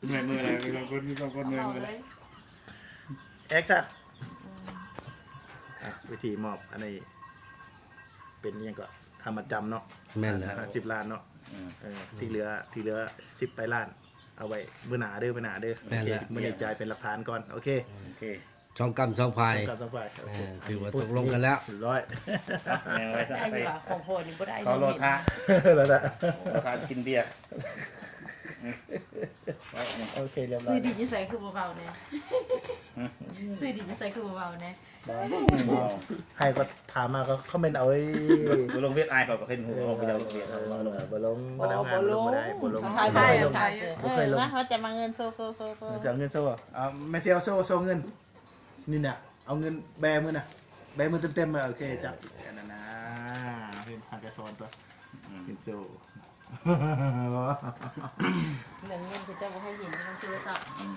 ເມື່ອຍມືແລ້ວ ມີບາງຄົນ ມີບາງຄົນເມື່ອຍມືແລ້ວ. ແອັກຊັນ. ອ່ະ ວິທີມອບອັນນີ້ເປັນຫຍັງກໍ ຄ່າມັດຈຳເນາະ. ແມ່ນແລ້ວ ຫ້າສິບລ້ານເນາະ. ເອີ ທີ່ເຫຼືອ ທີ່ເຫຼືອສິບປາຍລ້ານ ເອົາໄວ້ມື້ໜ້າເດີ ມື້ໜ້າເດີ. ແມ່ນແລ້ວ ມື້ນີ້ຈ່າຍເປັນຫຼັກຖານກ່ອນ. ໂອເຄ ໂອເຄ. ສອງກຳສອງພາຍ ສອງກຳສອງພາຍ. ໂອເຄ ເອີ ຖືວ່າຕົກລົງກັນແລ້ວ ຮຽບຮ້ອຍ. ແມ່ນໄວ້ຊະ ໄດ້ຢູ່ວ່າ ຂອງພໍ່ນີ້ບໍ່ໄດ້ ເຂົາລໍຖ້າ ລໍຖ້າ ລໍຖ້າກິນເບຍ. ໂອເຄ ຮຽບຮ້ອຍ. ຊື້ດິນຢູ່ໃສຄືບໍ່ເວົ້າແດ່? ຊື້ດິນຢູ່ໃສຄືບໍ່ເວົ້າແດ່? ໃຫ້ກໍຖາມມາກໍຄອມເມັນເອົາເອີຍ. ບໍ່ລົງເວັບອ້າຍເຂົາກໍເຫັນຮູ້ ເອີ ເຮົາບໍ່ຢາກລົງເວັບ ເອີ ເຮົາບໍ່ລົງ ບໍ່ລົງ ບໍ່ໄດ້ ບໍ່ລົງ ບໍ່ລົງ. ເອີ ມາ ເຮົາຈະມາເງິນໂຊ ໂຊ ໂຊ ໂຊ ເອົາເງິນໂຊ. ເອົາ ແມ່ຊິເອົາໂຊ ໂຊເງິນ. ນີ້ນະ ເອົາເງິນແບມືນະ ແບມືເຕັມໆ. ໂອເຄ ຈັບອັນນັ້ນນະ ເຫັນ ຫາກະສອນຕົວະ. ອືມ ເຫັນໂຊ ເລື່ອງເງິນເຂົາເຈົ້າບໍ່ໃຫ້ເຫັນໃນໂທລະສັບ. ອືມ